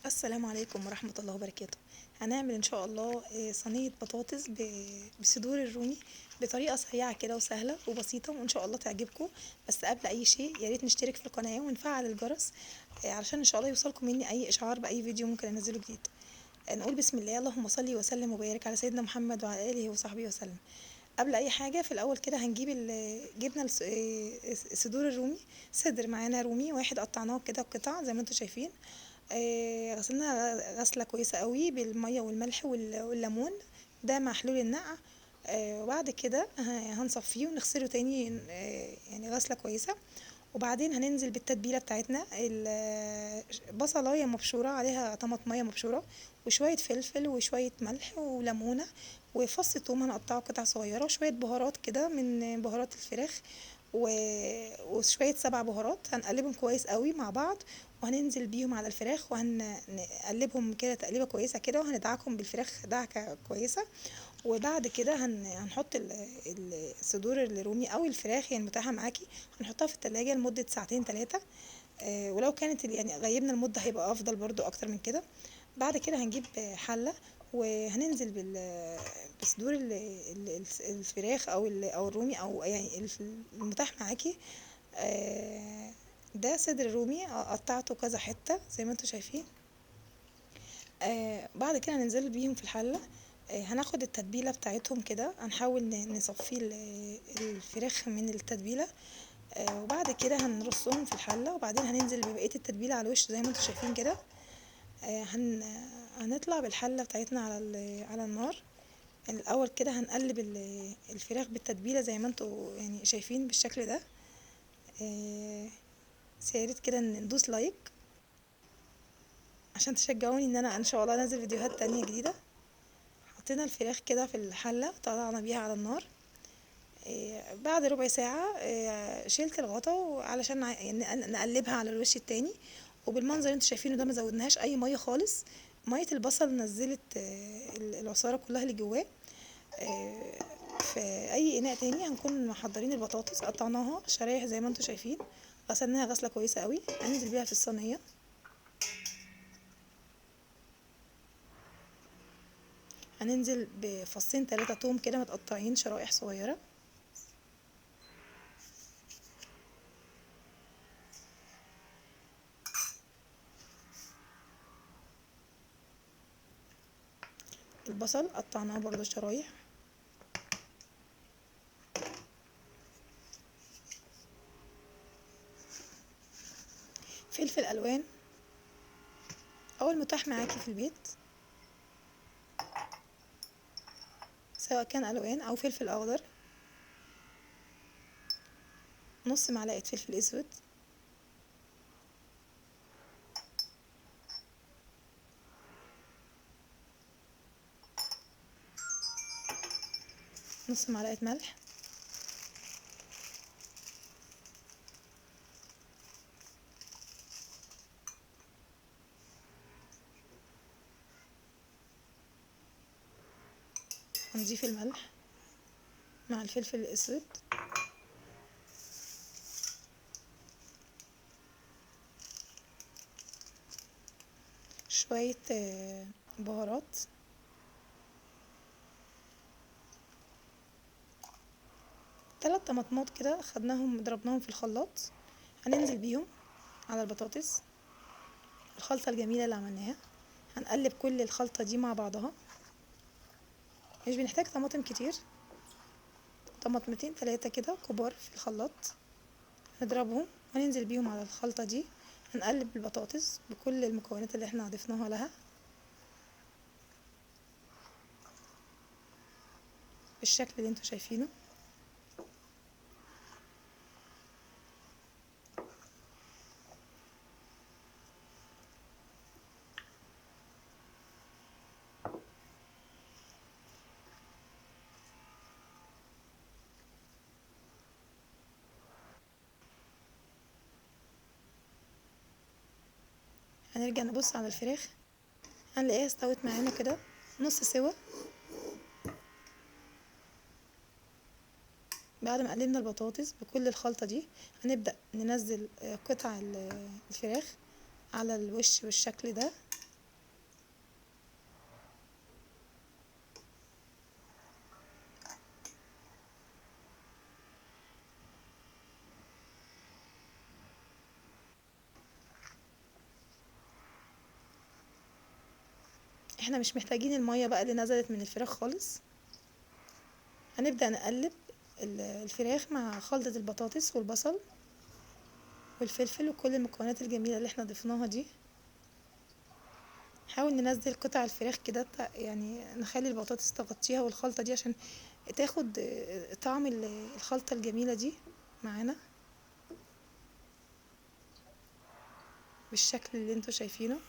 السلام عليكم ورحمة الله وبركاته. هنعمل إن شاء الله صينية بطاطس بصدور الرومي بطريقة سريعة كده وسهلة وبسيطة، وإن شاء الله تعجبكم. بس قبل أي شيء يا ريت نشترك في القناة ونفعل الجرس، علشان إن شاء الله يوصلكم مني أي إشعار بأي فيديو ممكن أنزله جديد. نقول بسم الله، اللهم صل وسلم وبارك على سيدنا محمد وعلى آله وصحبه وسلم. قبل أي حاجة في الأول كده هنجيب جبنا صدور الرومي، صدر معانا رومي واحد قطعناه كده قطع زي ما انتم شايفين، غسلناها غسلة كويسة قوي بالمية والملح والليمون، ده محلول النقع. وبعد كده هنصفيه ونغسله تاني، غسلة كويسة. وبعدين هننزل بالتتبيلة بتاعتنا، بصلاية مبشورة عليها طماطمية مبشورة وشوية فلفل وشوية ملح وليمونة وفص توم هنقطعه قطع صغيرة، وشوية بهارات كده من بهارات الفراخ وشوية 7 بهارات. هنقلبهم كويس قوي مع بعض وهننزل بيهم على الفراخ وهنقلبهم كده تقليبة كويسة كده، وهندعكهم بالفراخ دعكة كويسة. وبعد كده هنحط الصدور الرومي أو الفراخ المتاحة معاكي، هنحطها في التلاجة لمدة ساعتين تلاتة، ولو كانت غيبنا المدة هيبقى أفضل برضو أكتر من كده. بعد كده هنجيب حلة وهننزل بصدور الفراخ أو الرومي أو المتاح معاكي. ده صدر رومي قطعته كذا حتة زي ما انتم شايفين. بعد كده هننزل بيهم في الحلة، هناخد التتبيلة بتاعتهم كده، هنحاول نصفي الفراخ من التتبيلة. وبعد كده هنرصهم في الحلة، وبعدين هننزل ببقية التتبيلة على الوش زي ما انتم شايفين كده. هنطلع بالحلة بتاعتنا على النار. الأول كده هنقلب الفراخ بالتتبيلة زي ما انتم شايفين بالشكل ده. يا ريت كده ندوس لايك عشان تشجعوني ان انا ان شاء الله انزل فيديوهات تانية جديدة. حطينا الفراخ كده في الحلة طلعنا بيها على النار. بعد ربع ساعة، شلت الغطا علشان نقلبها على الوش التاني. وبالمنظر اللي انتوا شايفينه ده ما زودناهاش اي مية خالص، مية البصل نزلت، العصارة كلها اللي جواه. في اي اناء تاني هنكون محضرين البطاطس، قطعناها شرايح زي ما انتوا شايفين، غسلناها غسلة كويسة قوي، هننزل بيها في الصينية. هننزل بفصين 3 توم كده متقطعين شرائح صغيرة. البصل قطعناه برضو شرايح. فلفل الوان او المتاح معاكي في البيت، سواء كان الوان او فلفل اخضر. نص معلقه فلفل اسود، نص معلقه ملح، هنضيف الملح مع الفلفل الاسود، شوية بهارات، 3 طماطمات كده خدناهم ضربناهم في الخلاط، هننزل بيهم على البطاطس. الخلطة الجميلة اللي عملناها هنقلب كل الخلطة دي مع بعضها. مش بنحتاج طماطم كتير، طماطمتين 3 كده كبار في الخلاط نضربهم وننزل بيهم على الخلطة دي. هنقلب البطاطس بكل المكونات اللي احنا ضفناها لها بالشكل اللي انتوا شايفينه. هنرجع نبص على الفراخ، هنلاقيها استوت معانا كده نص سوا. بعد ما قلبنا البطاطس بكل الخلطة دي هنبدأ ننزل قطع الفراخ على الوش بالشكل ده. احنا مش محتاجين المية بقى اللي نزلت من الفراخ خالص. هنبدأ نقلب الفراخ مع خلطة البطاطس والبصل والفلفل وكل المكونات الجميلة اللي احنا ضفناها دي. نحاول ننزل قطع الفراخ كده، يعني نخلي البطاطس تغطيها والخلطة دي عشان تاخد طعم الخلطة الجميلة دي معانا بالشكل اللي انتوا شايفينه.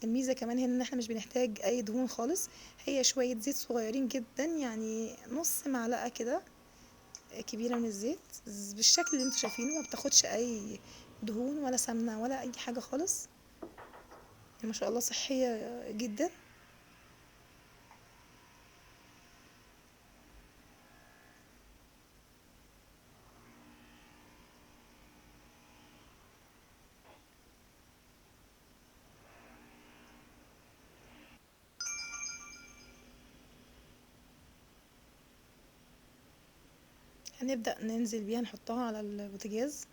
الميزة كمان هنا ان احنا مش بنحتاج اي دهون خالص، هي شوية زيت صغيرين جدا، يعني نص معلقة كده كبيرة من الزيت بالشكل اللي انتوا شايفينه، ما بتاخدش اي دهون ولا سمنة ولا اي حاجة خالص، ما شاء الله صحية جدا. هنبدأ ننزل بيها نحطها على البوتاجاز،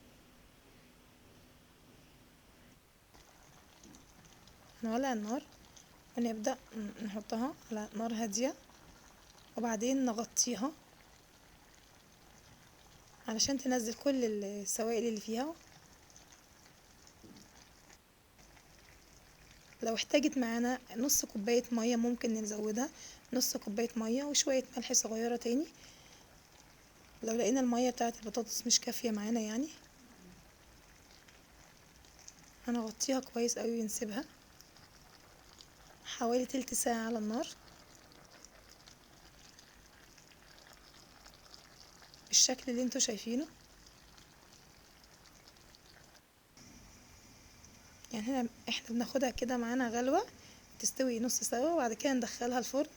هنولع النار ونبدأ نحطها على نار هادية، وبعدين نغطيها علشان تنزل كل السوائل اللي فيها. لو احتاجت معانا نص كوباية مية ممكن نزودها نص كوباية مية وشوية ملح صغيرة تاني لو لقينا المية بتاعت البطاطس مش كافية معانا. هنغطيها كويس قوي ونسيبها حوالي تلت ساعة على النار بالشكل اللي انتوا شايفينه. هنا احنا بناخدها كده معانا غلوة تستوي نص سوا، وبعد كده ندخلها الفرن.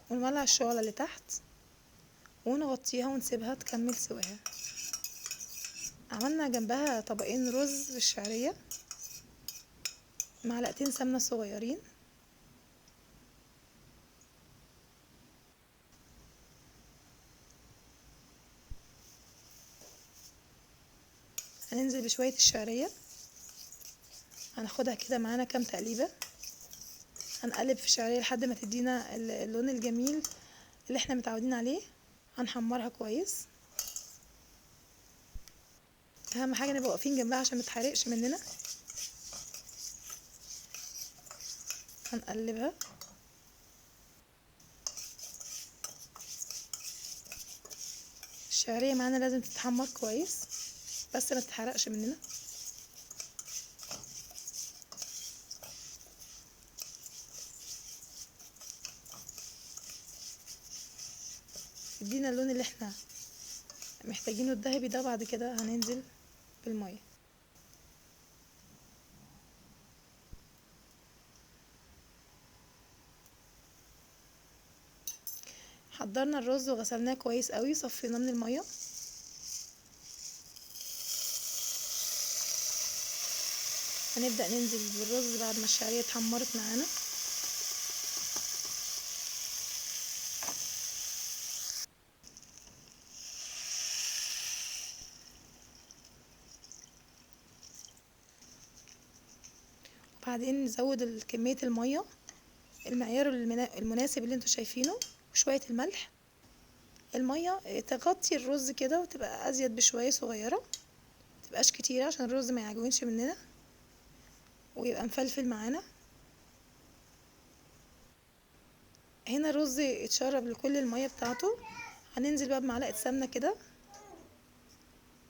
ونولع الشعلة اللي تحت ونغطيها ونسيبها تكمل سواها. عملنا جنبها طبقين رز بالشعرية، معلقتين سمنة صغيرين، هننزل بشوية الشعرية، هناخدها كده معانا كام تقليبة، هنقلب في الشعرية لحد ما تدينا اللون الجميل اللي احنا متعودين عليه. هنحمرها كويس، اهم حاجة نبقى واقفين جنبها عشان ما تتحرقش مننا. هنقلبها الشعرية معانا لازم تتحمر كويس بس ما تتحرقش مننا. ادينا اللون اللي احنا محتاجينه الذهبي ده. بعد كده هننزل بالمية. حضرنا الرز وغسلناه كويس قوي، صفيناه من المية. هنبدأ ننزل بالرز بعد ما الشعرية اتحمرت معانا. وبعدين نزود كمية المية المعيار المناسب اللي انتوا شايفينه، وشوية الملح. المية تغطي الرز كده وتبقى ازيد بشوية صغيرة، متبقاش كتيرة عشان الرز ما يعجنش مننا ويبقى مفلفل معانا. هنا الرز اتشرب لكل المية بتاعته. هننزل بقى بمعلقة سمنة كده،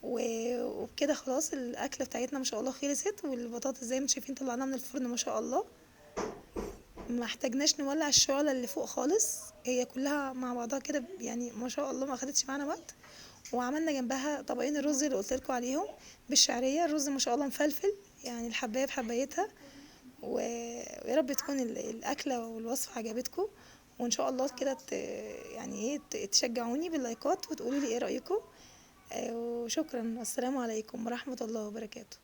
وبكده خلاص الأكلة بتاعتنا ما شاء الله خلصت. والبطاطس زي ما انتم شايفين طلعناها من الفرن ما شاء الله، ما احتاجناش نولع الشعلة اللي فوق خالص، هي كلها مع بعضها كده ما شاء الله ما اخدتش معانا وقت. وعملنا جنبها طبقين الرز اللي قلت لكم عليهم بالشعرية. الرز ما شاء الله مفلفل، الحباية بحبايتها. ويا رب تكون الأكلة والوصفة عجبتكم، وإن شاء الله كده تشجعوني باللايكات وتقولوا لي إيه رأيكم. وشكرا، والسلام عليكم ورحمة الله وبركاته.